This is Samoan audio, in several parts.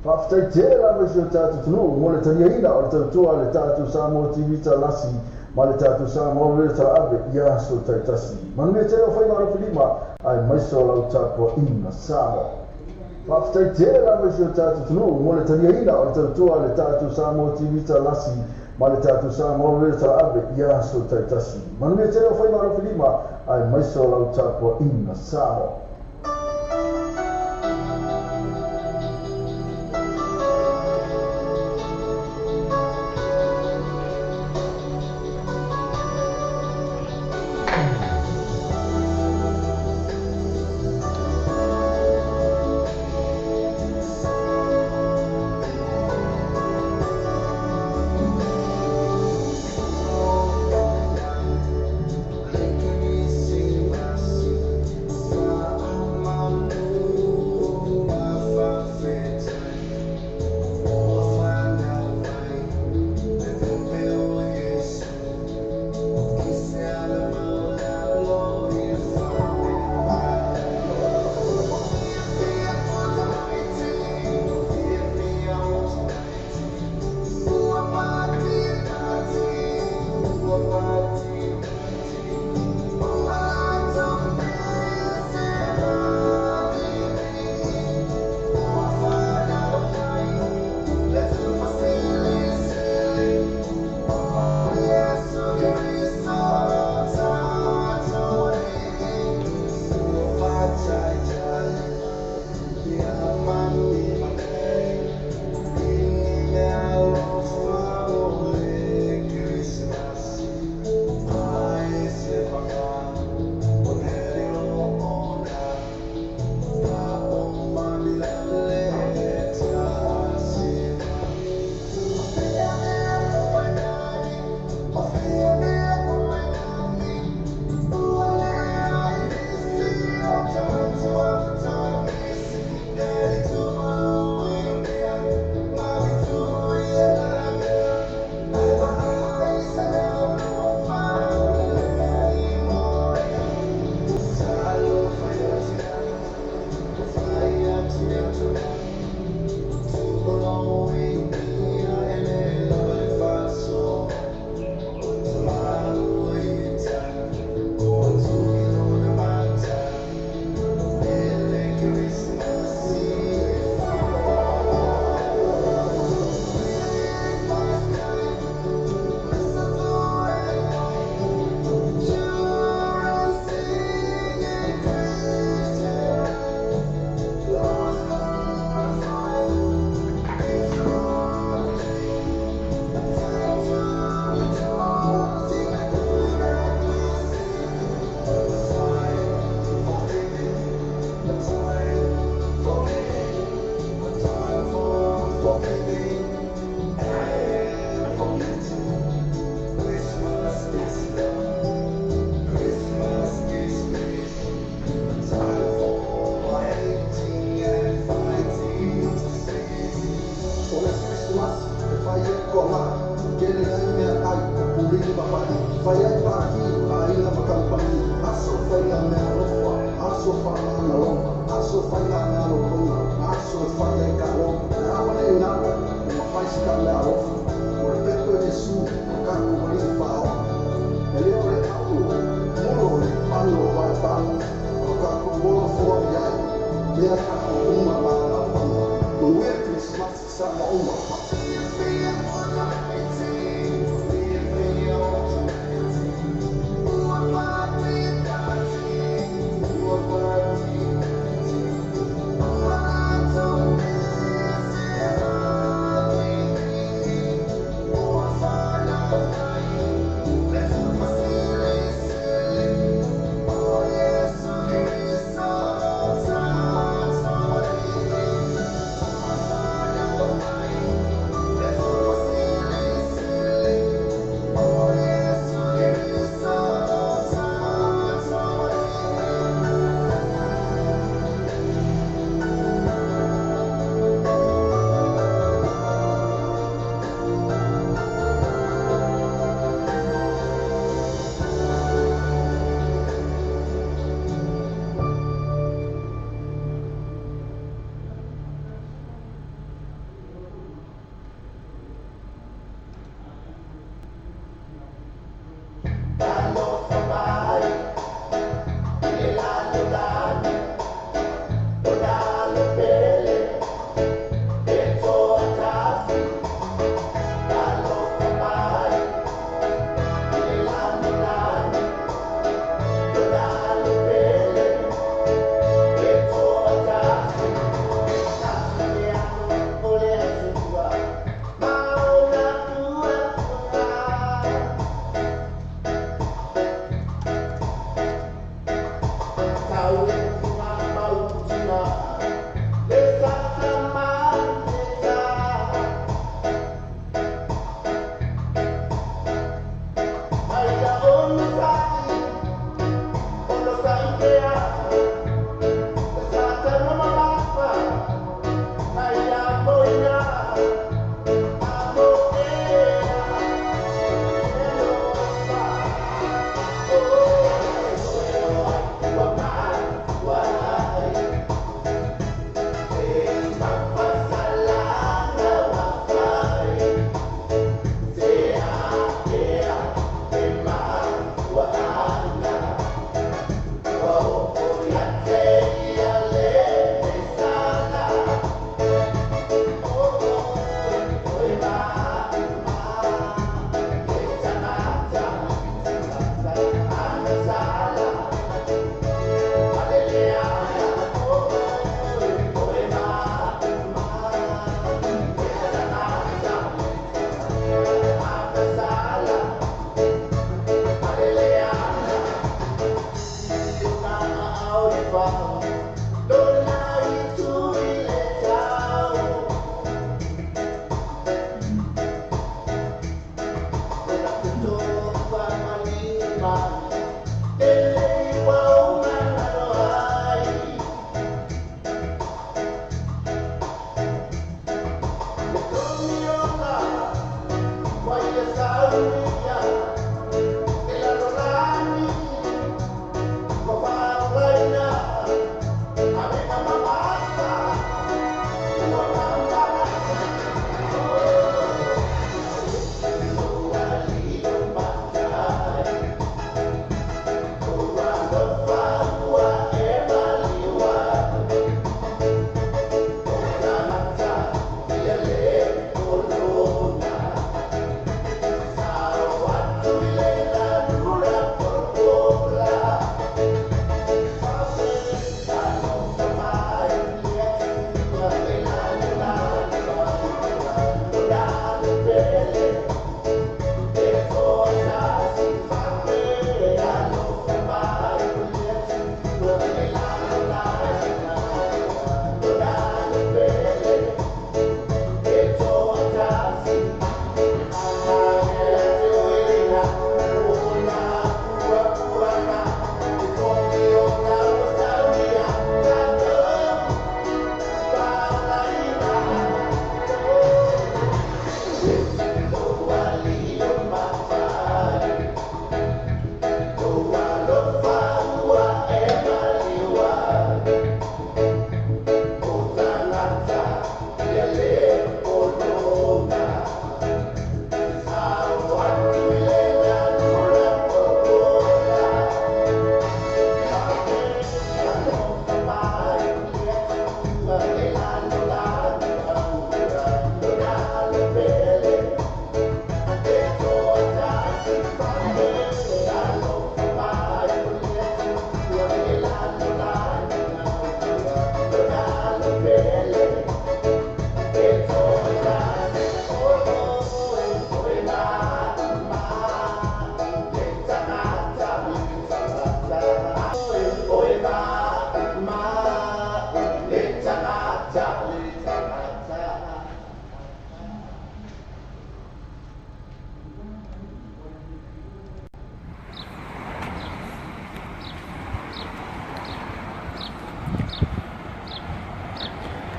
Faafetai tele lava i si o tatou atunuu mo le taliaina o le tautua a le tatou Samoa TV Talasi ma le tatou Samoa Radio Talaave i aso taitasi. Manuia tele o faiva alofilima aemaise o lau tapuaiga Samoa. Faafetai tele lava i si o tatou atunuu mo le taliaina o le tautua a le tatou Samoa TV Talasi ma le tatou Samoa Radio Talaave i aso taitasi. Manuia tele o faiva alofilima aemaise o lau tapuaiga Samoa.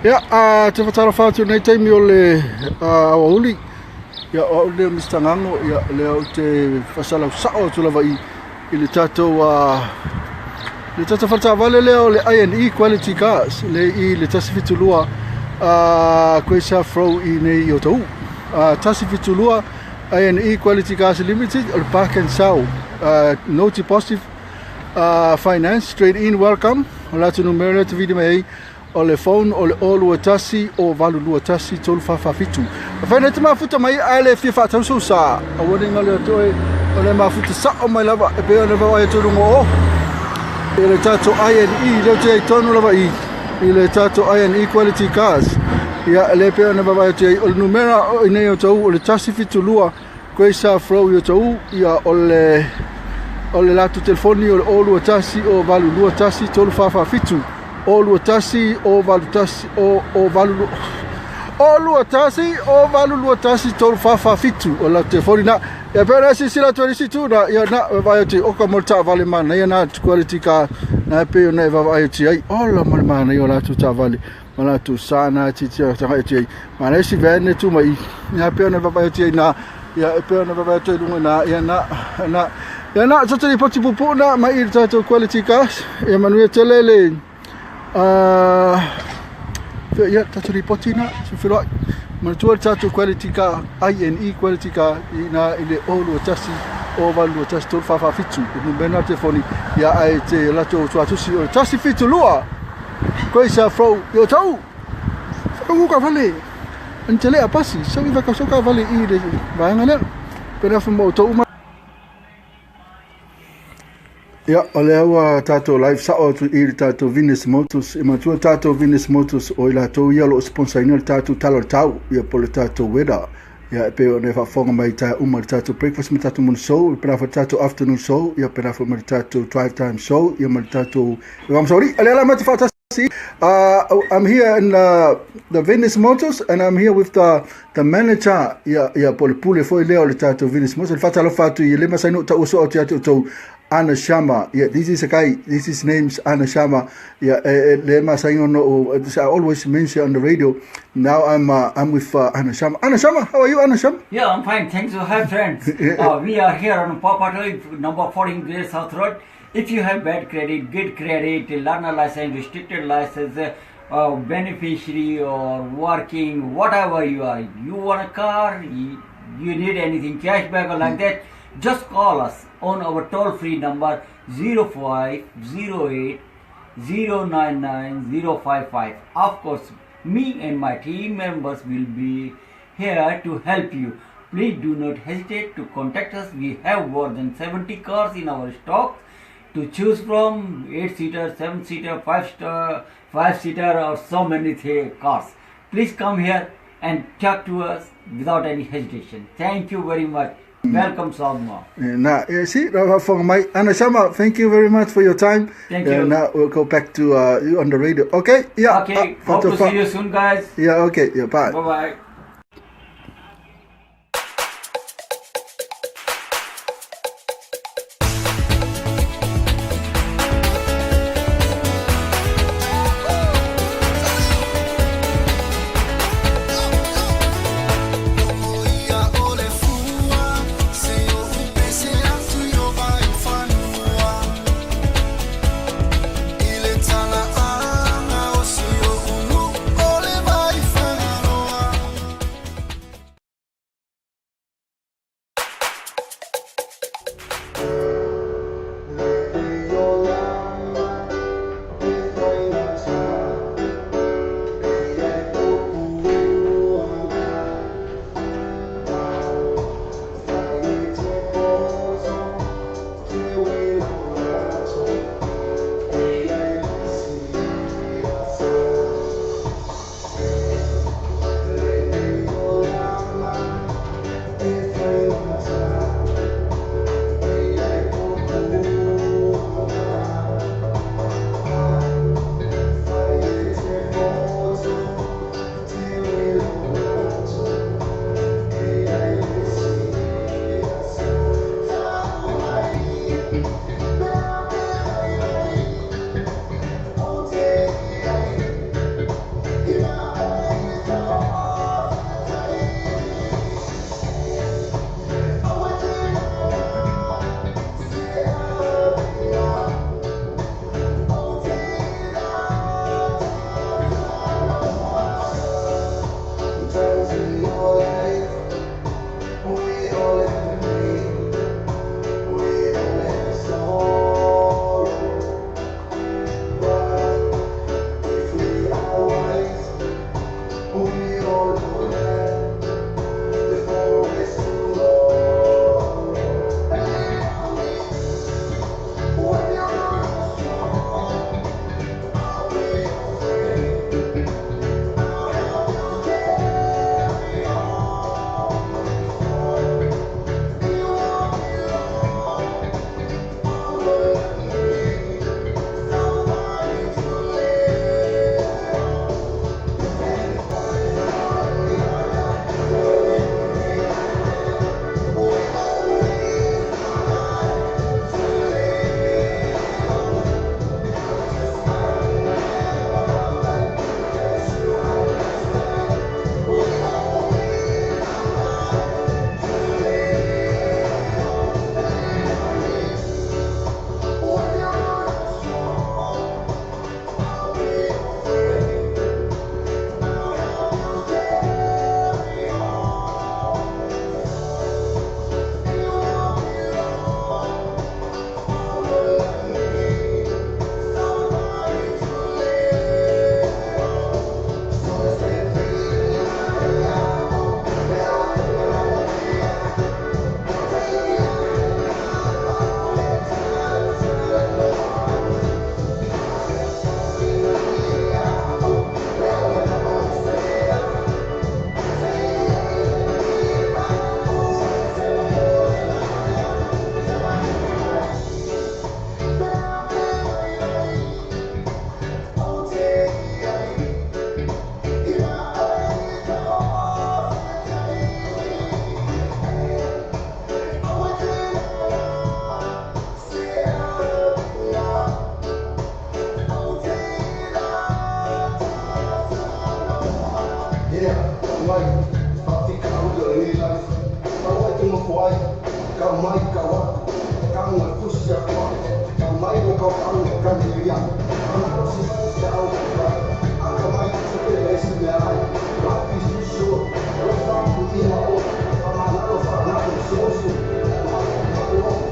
Ia, a te whatara atu nei taimi o le awauli, ia o au lea Mr. Ngango, ia lea o te whasalau sao atu lava i, i le tātou le tātou whataavale lea o le INE Quality Cars, le i le 172 Grace Afro i nei i Otahuhu. 172 INE Quality Cars Limited, o le Park and Sell, no deposit finance, straight in, welcome. O le atu numera lea te vili mai ai, o le phone o le 021 o 821 3447. Afai nei te mafuta mai a le fia whaatau sou sa, aua ne ngalo atu oe, o le mafuta sao mai lava, e pei ona vaai atu i lunga o i le tātou INE, leo te ai tonu lava i, i le tātou INE Quality Cars. Ia, le pei ona vaai atu ai, o le numera o i nei o tau, o le 172 Grace Afro i o tau, ia o le o le latou telefoni o le 021 o 821 3447 021 o 81 o o 8 021 o 821 3447 o la telefoni na. Ia pe ona silasila atu ai isi itu na, ia na vaavaai atu ai oka mo le taavale manaia na quality car na e pei ona e vaavaai atu ai ola mo le manaia o latou taavale ma latou sa na titia tagai atu ai manaia si van e tu mai ia pei ona vaavaai atu ai na ia e pei ona vaavaai atu ai luga na ia na na ia na tatou lipoti puupuu na mai i le tatou quality cars ia manuia tele le ia tatou lipoti na se feloai manatua le tatou quality car INE quality car i na i le 021 o 821 3447 o numera o telefoni ia ae te latou tuatusi o le 172 Grace Afro i o tau whakaū ka vale an te lea pasi sau i whakasau ka vale i le vaega lea pena fa mo tou uma. Ia, o lea ua tātou live sao atu i le tātou Venus Motors. E manatua tātou Venus Motors o i latou ia o lo o sponsorina le tātou tala o le tau, ia po o le tātou weather. Ia, e pei ona e faafofoga mai i taeao uma le tātou breakfast ma le tātou morning show, e pēlā foi le tātou afternoon show, ia pēlā foi ma le tātou drive time show, ia ma le tātou... I'm sorry, a lea la matou faatasi. I'm here in the Venus Motors and I'm here with the manager, ia, ia po o le pule foi lea o le tātou Venus Motors. Le faatalofa atu i le masani o taua soo atu ia te outou Anna Sharma. Yeah, this is a guy, this is name's Anna Sharma. Yeah, le masani ono, I always mention on the radio. Now I'm with Anna Sharma. Anna Sharma, how are you, Anna Sharma? Yeah, I'm fine. Thanks. Hi, friends. We are here on Papatoetoe, number 14 Great South Road. If you have bad credit, good credit, learner license, restricted license, beneficiary or working, whatever you are, you want a car, you need anything, cashback or like that, just call us on our toll-free number 0508 099 055. Of course, me and my team members will be here to help you. Please do not hesitate to contact us. We have more than 70 cars in our stock to choose from, 8-seater, 7-seater, 5-star, 5-seater or so many cars. Please come here and talk to us without any hesitation. Thank you very much. Welcome, Samoa. Na, see, mai. Anna Sharma, thank you very much for your time. Thank you. Now we'll go back to you on the radio. Okay, yeah. Okay, hope to see you soon, guys. Yeah, okay, yeah, bye. Bye-bye. Yeah, mai, faafitauli o lenei life. Kau ai te nofo ai, kau mai kau aku, kau e fusi aku au, kau mai o kau kau e kani ia. Malosi mai te au kai, aka mai te pele si mea ai. Life is too short, alofa aku i ma o, whamanalo whanau so so. Malo.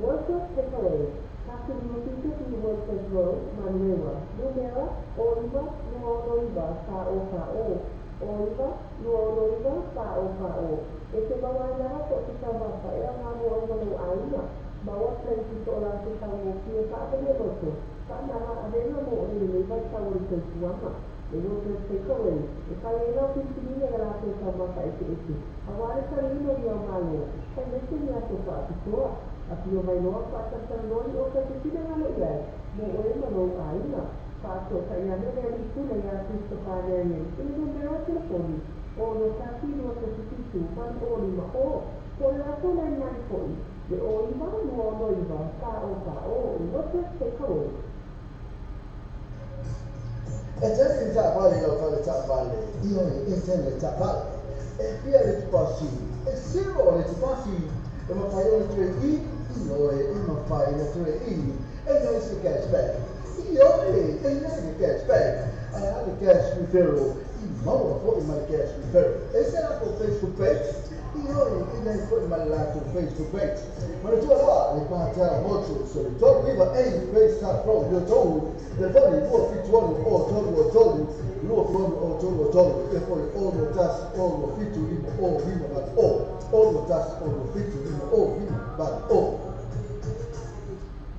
Workers Takeaway, 47 Workers Road, Manurewa, numera 09 269 4040, 09 269 4040. E te maua ai lava po o se taumafa e aoga mo oe ma lou aiga. Maua peleiti toʻalaga se taugofie faavalia loto, faamama avega mo oe i lenei vaitau o le soifuaga. Le Workers Takeaway, e fai ai lau filifiliga i a latou taumafa eseese, aua le taliina o ni ao malo, aemaise ni aso faapitoa. Afio mai loa faatalatalanoa ni oka e te finagalo i ai mo oe ma lou aiga. Faafesootai ane le alii pule iā Christopher Marion i le numera o telefoni 6 1 2 1 7 8 0 5 0, po o le latou landline foi, le 0 9 2 6 9 4 0 4 0, le Workers Takeaway. E tele ni taavale i lau fale taavale, ioe, e tele taavale. E fia le tupasi? E zero le tupasi. E mafai ona toe i? Ioe, e mafai ona toe i. E i ai se cash back? Ioe, e i ai le cash back. Ae a le cash referral? I maua foi ma le cash referral. E se latou Facebook page? Ioe, e i ai foi ma le latou Facebook page. Manatua loa le Patel Motors o le 39A Grace Park Road i Otahuhu, telefoni 276 0 3 3 26 0 3, e foi 6 1 6 7 5 0 5 8 0, 6 1 6 7 5 0 5 8 0.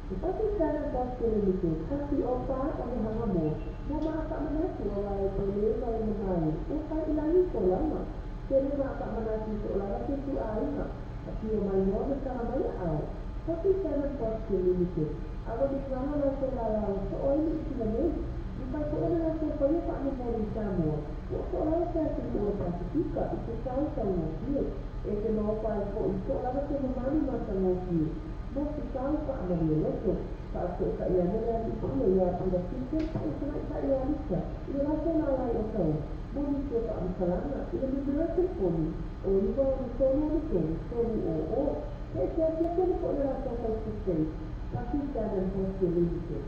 E Pakistan Bus Limited, kasi o fa o le hanga mo, mo maa faamanatu aua e toe le mai ma mai, ua fai i lagi ko lama. Tele maa faamanatu i toʻalaga ke tu aiga, afio mai loa ma tala mai aao. Pakistan Bus Limited, aua ni langa latou lala ua soo ai Niu Sila nei. Mafai foi ona latou faia faamomoli i Samoa, ua toʻalaga se atunuu o le Pasefika i se tau taugofie. E te maofa ai foi i toʻalaga se mamalu matagofie mo se tau faamalie loto. Faafesootai ane le alii pule iā Peter Simpson ma le tamaitai ia Lisa i le latou lala i Otahuhu mo nisi o faamatalaga i le numera telefoni o 963 3 3 00. E siasia tele foi le latou Facebook page, Pakistan and Hostel Limited.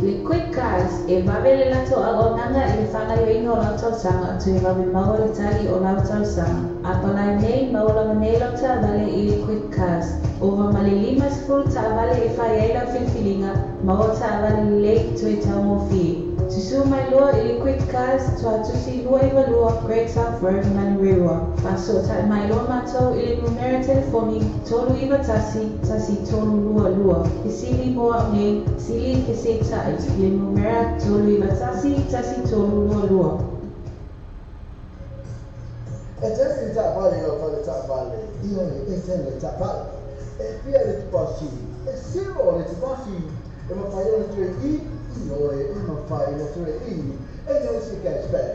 Le Quick Cars, e vave le latou auaunaga i le faagaoioiga o lau talosaga, toe vave maua le tali o lau talosaga. Apalai nei ma ola nei lau taavale i le Quick Cars. Ova ma le 50 taavale e fai ai lau filifiliga, maua taavale lelei toe taugofie. Susu mai loa i le Quick Cars, Tuatusi 22 Great South Road, Manurewa. Faasootai mai loa matou i le numera telefoni 391 1322. Fesili mo au nei, sili feseitai, le numera 391 1322. E tele le taavale i lau fale taavale, ioe, e tele le taavale. E fia le tupasi, e zero le tupasi. E mafai ona toe i, ioe, e mafai ona toe i. E i ai se cashback,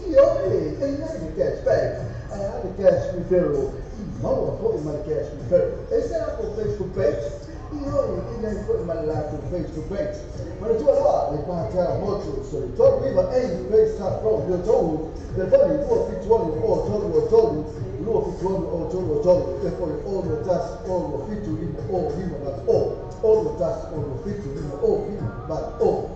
ioe, e i ai le cashback. Ae a le cash referral, i maua foi ma le cash referral. E se latou Facebook page, ioe, e i ai foi ma le latou Facebook page. Manatua loa le Patel Motors, o le 39A Great South Road, Ruatohu, telefoni 276 03 276 03, telefoni 61 67 5 5 8 61 67 5 5 8.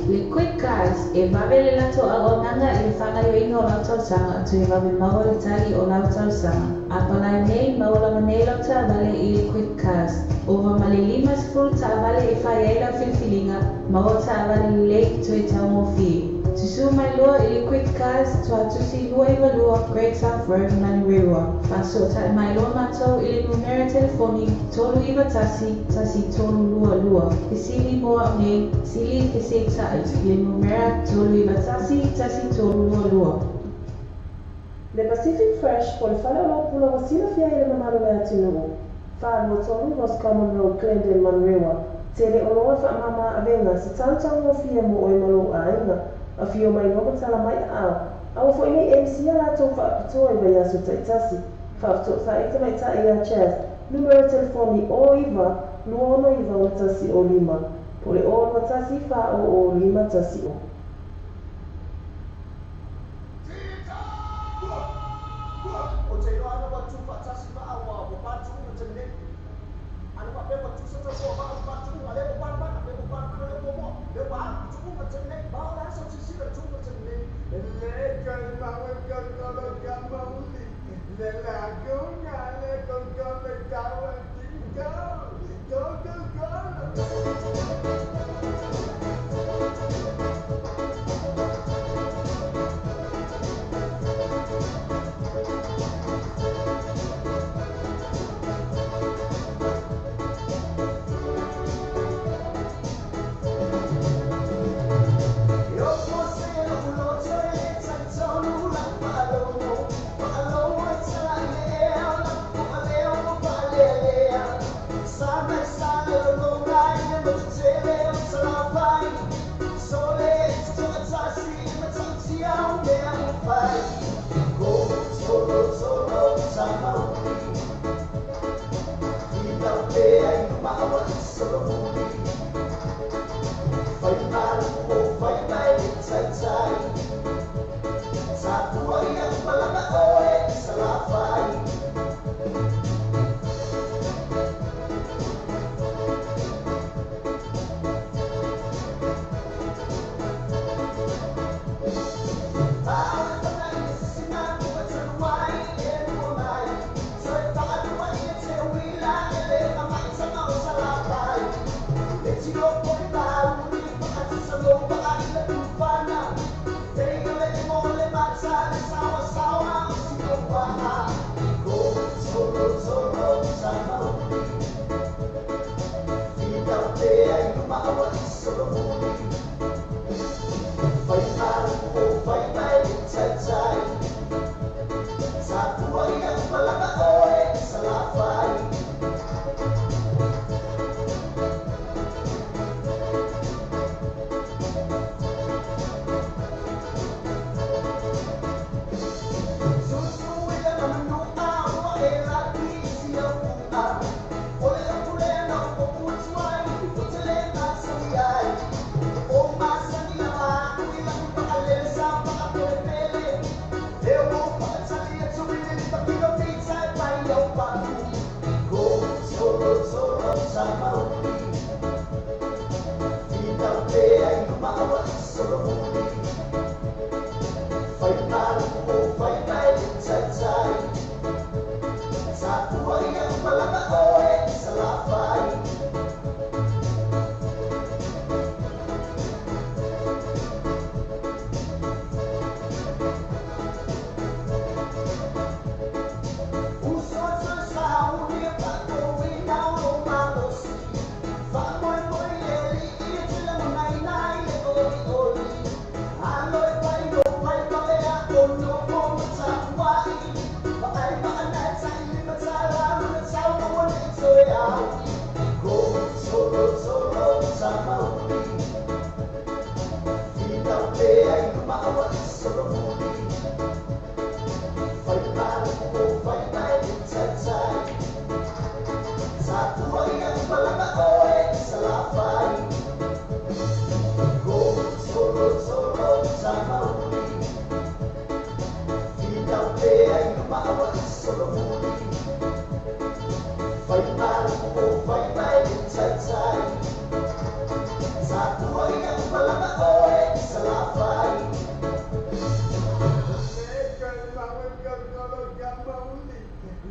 Le Quick Cars, e vave le latou auaunaga i le faagaoioiga o lau talosaga, toe vave maua le tali o lau talosaga. Apalai nei ma ola nei lau taavale i le Quick Cars. Ova ma le 50 taavale e fai ai lau filifiliga, maua taavale lelei toe taugofie. Susu mai loa i le Quick Cars, Tuatusi 22 Great South Road, Manurewa. Faasootai mai loa matou i le numera telefoni 391 1322. Fesili mo au nei, sili feseitai, le numera 391 1322. Le Pacific Fresh po o le fale o lau pula ua silafia e le mamalu o le atunuu. 23 Roscommon Road, Glendon, Manurewa. Tele oloa e faamama avega, se tau taugofie mo oe ma lou aiga. Afio mai loa ma tala mai aao. Aua foi nei MC a latou faapitoa i vaiaso taitasi. Faafesootai tamaitai ia Chas, numera telefoni 09 269 105, po o le 021 400 510.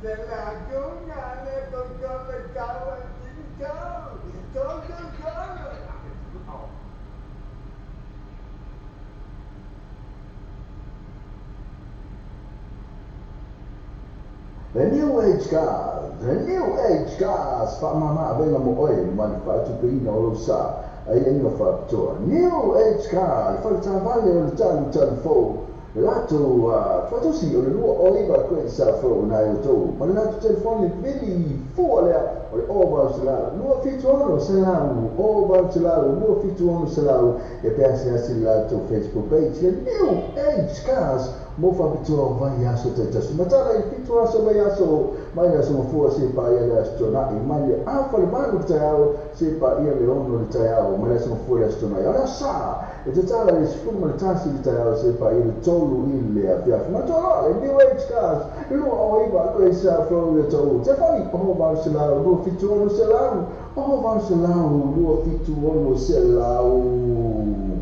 Go, go, go, go! The New Age Cars, The New Age Cars, faamama avega mo oe ma le faatupeina o lou sa aiaiga faapitoa. New Age Car, le faletaavale o le talutalu fou, le latou faatosi o le 29 Great South Road nai outou, ma le latou telefoni vili fua lea o le 0800 276 0800 276 e pe asiasi i le latou Facebook page, le New Age Cars, Mo faapitoa o vaiaso taitasi matala i fitu aso vaiaso mai le aso mafua seia paia le aso tuanai, mai le afa le valu le taeao seia paia le ono le taeao, mai le aso mafua le aso tuanai. O le aso sa e tatala i le 11 le taeao seia paia le tolu i le afiafi. Matua loa le New Age Cars 29 Grace Afro ia tou telefoni 0800 276 0800 276.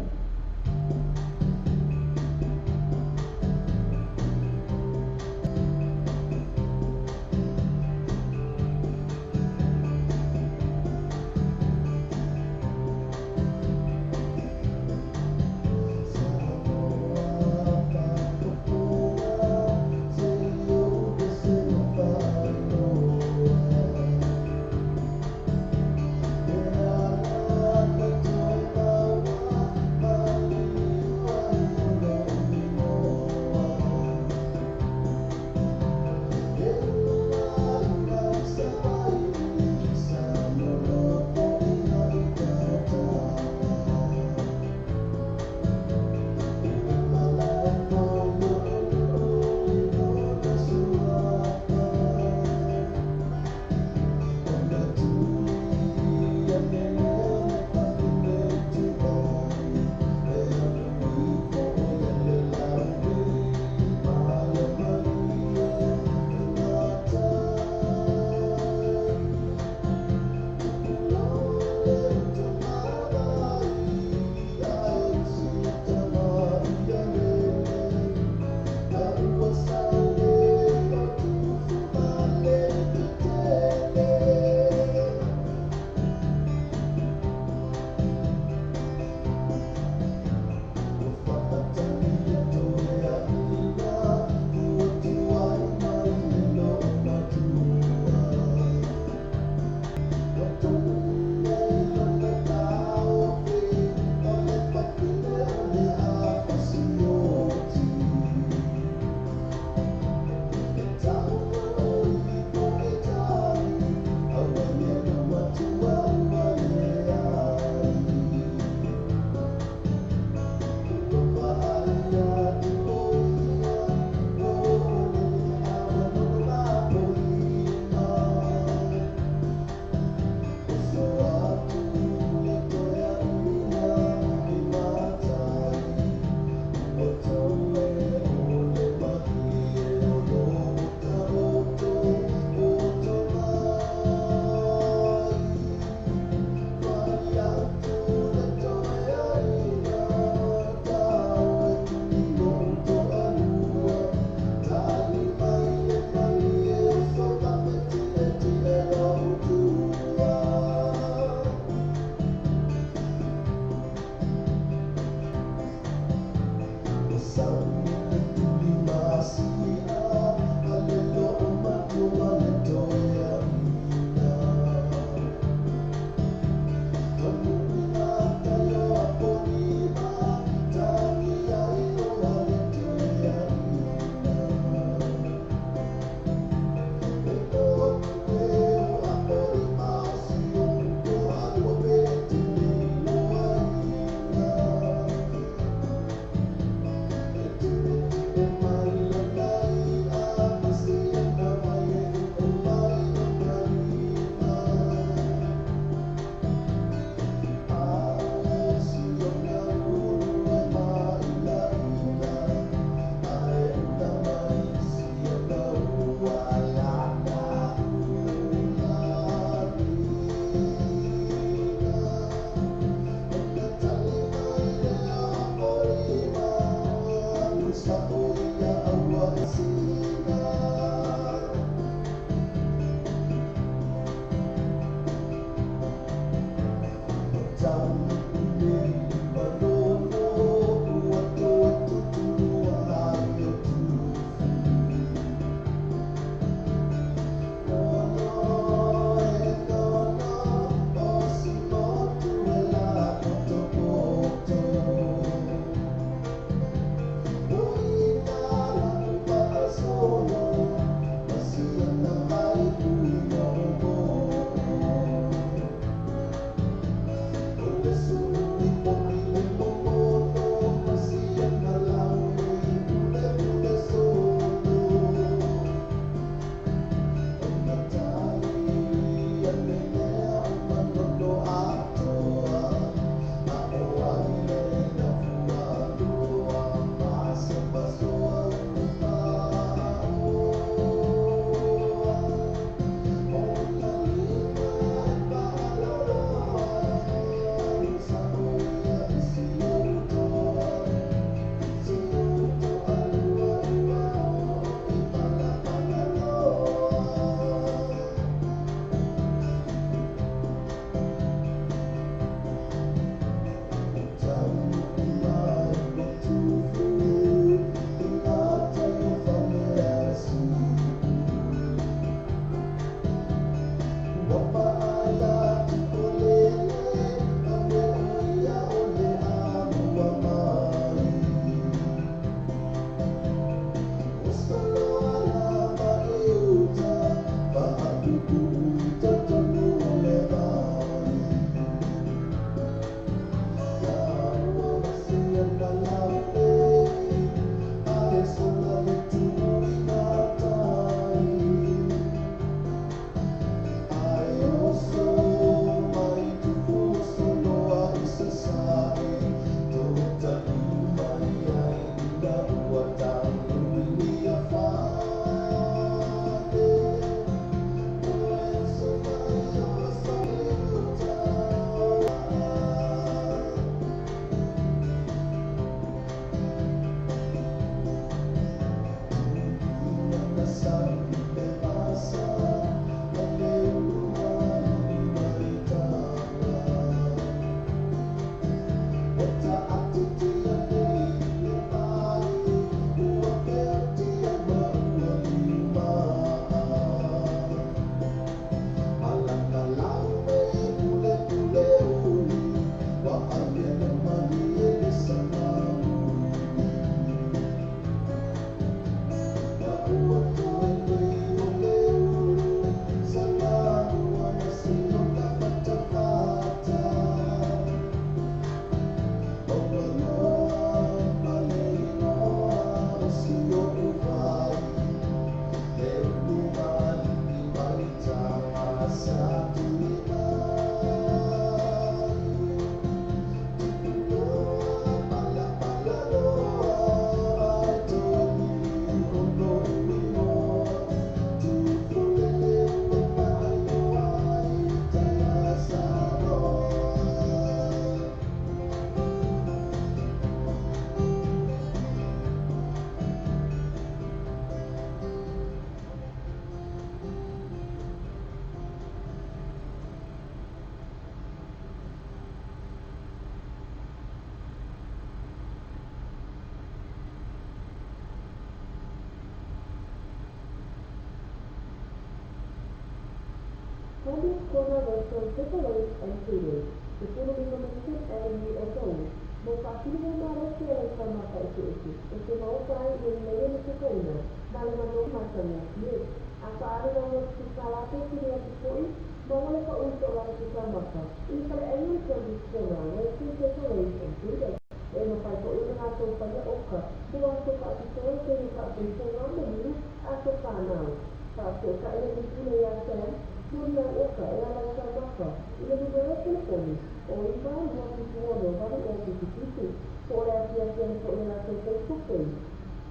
Sandy's Corner Restaurant Takeaways and Catering, 105 Mason Avenue, Otago. Mo faatinoga malosi o lau taumafa eseese, e te maofa ai i le lelei o le tokaina ma le manu matagofie. A faaalu lau atu sikalate sili atu foi, maua le pau i so o latou taumafa i le faleaiga o Sandy's Corner Restaurant Takeaways and Catering. E mafai foi ona latou faia oka mo aso faapitoa e pei o faatoitoga ma niu aso fanau. Faafesootai le pule iā Sam mo ni au oka e ala i taumafa i le numera telefoni o 9 2 7 6 8 0 7 7 po o le asiasi ane foi i le latou Facebook page,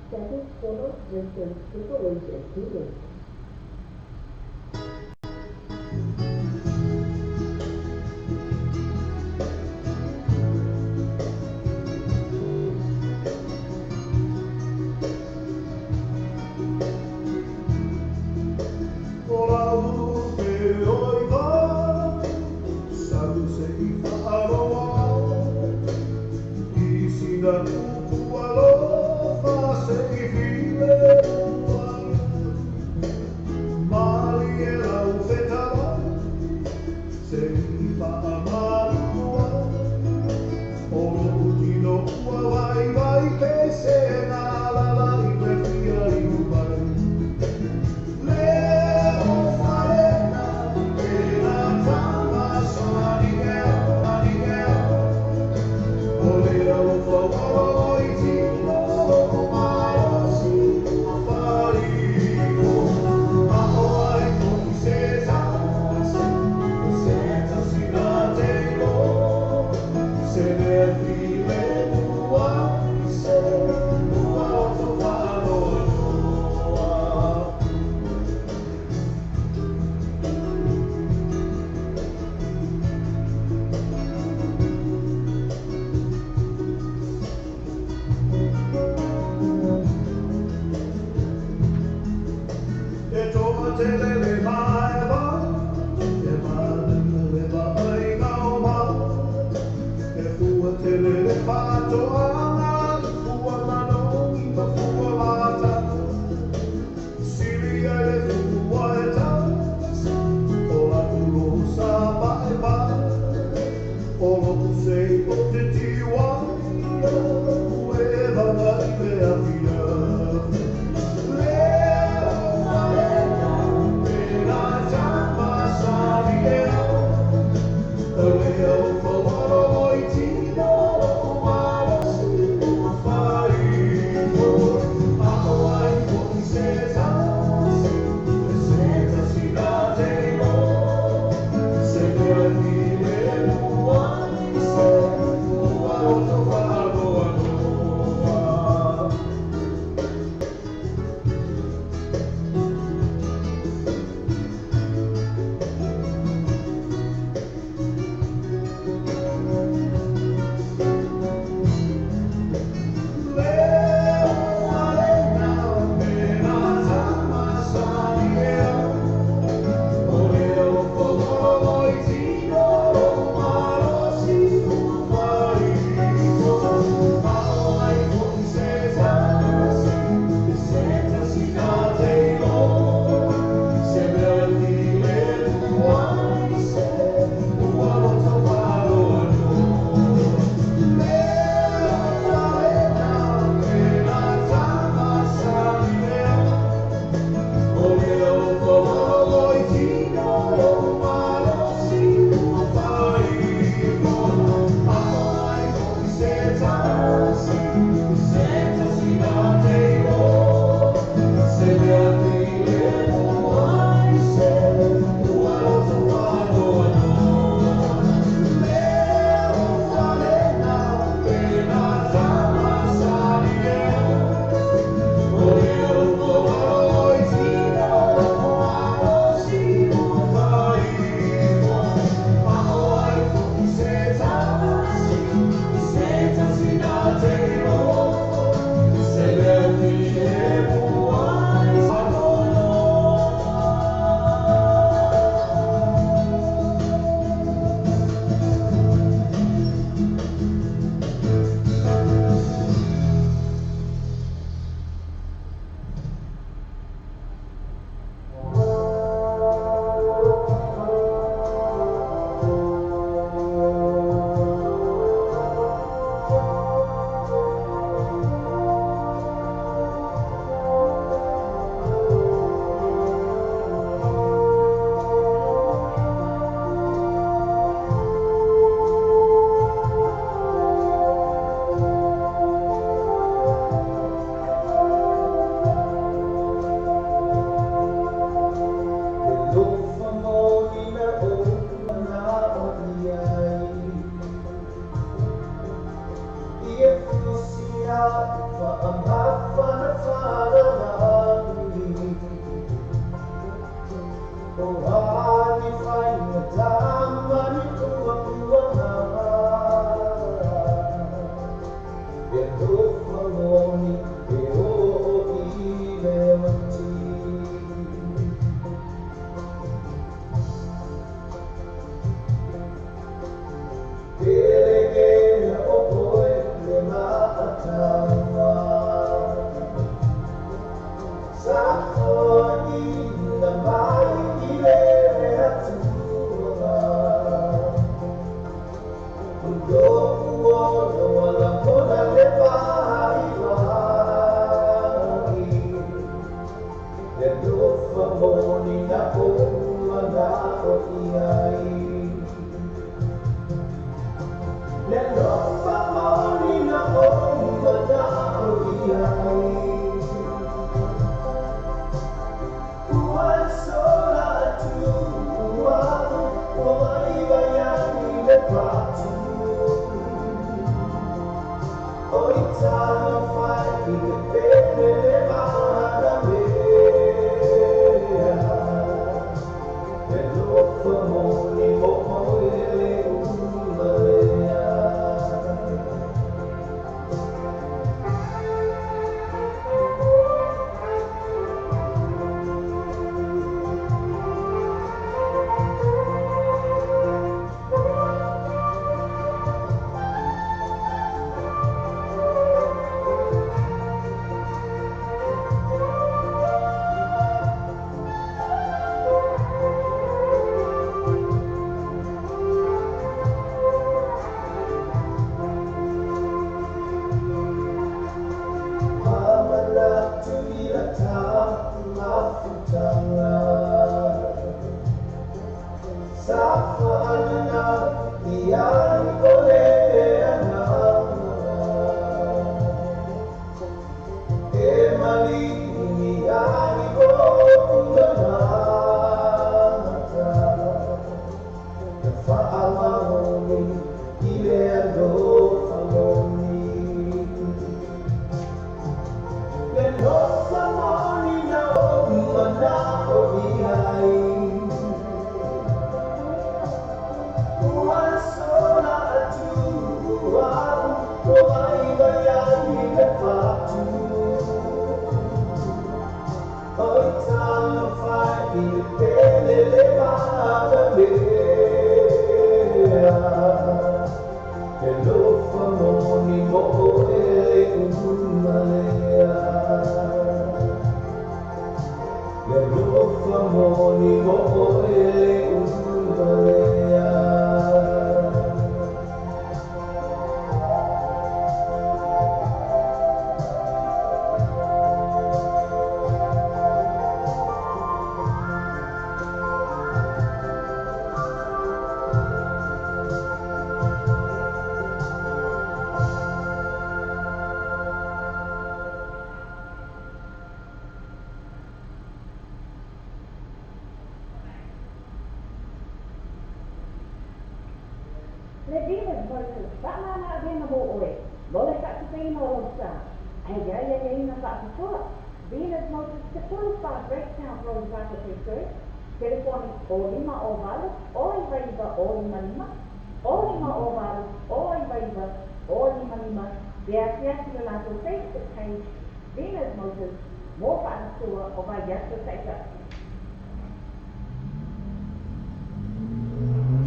Sandy's Corner Restaurant Takeaways and Catering. O lau pe oi Le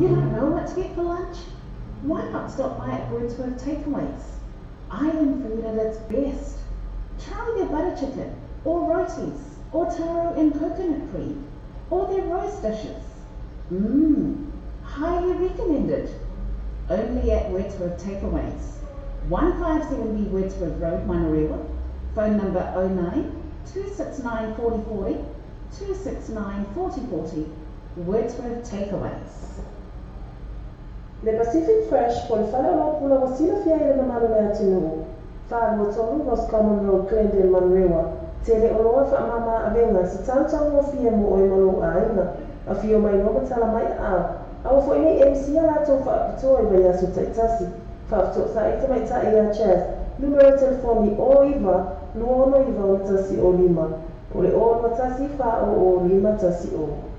You don't know what to get for lunch? Why not stop by at Wordsworth Takeaways? Island food at its best. Try their butter chicken, or rotis, or taro and coconut cream, or their roast dishes. Mmm, highly recommended. Only at Wordsworth Takeaways. 157B Wordsworth Road, Manurewa. Phone number 09 269 4040 269 4040. Wordsworth Takeaways. Le Pacific Fresh po o le faleoloa pula ua silafia e le mamalu o le atunuu. 423 Roscommon Road, Glendale, Manurewa. Tele oloa faamama avega, se tau taugofie mo oe ma lou aiga. Afio mai loa ma tala mai aao. A ua foi nei MC a latou faapitoa i vaiaso taitasi. Faafetosaai tamaitai ia Chas, numera telefoni 09 269 105, po o le 021 400 510.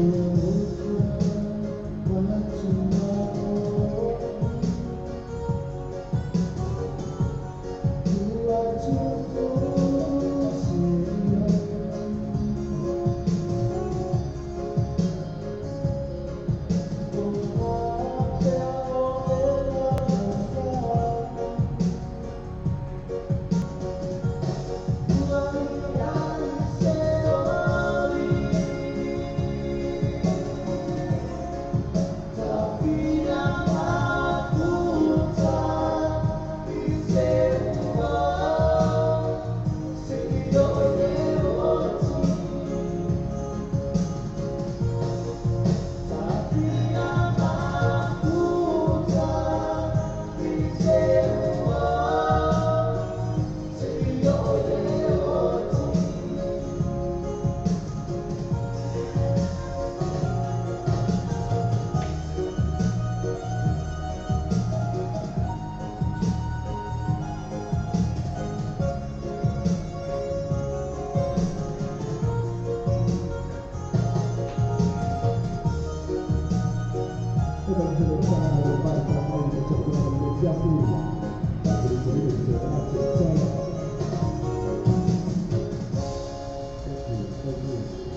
Thank you.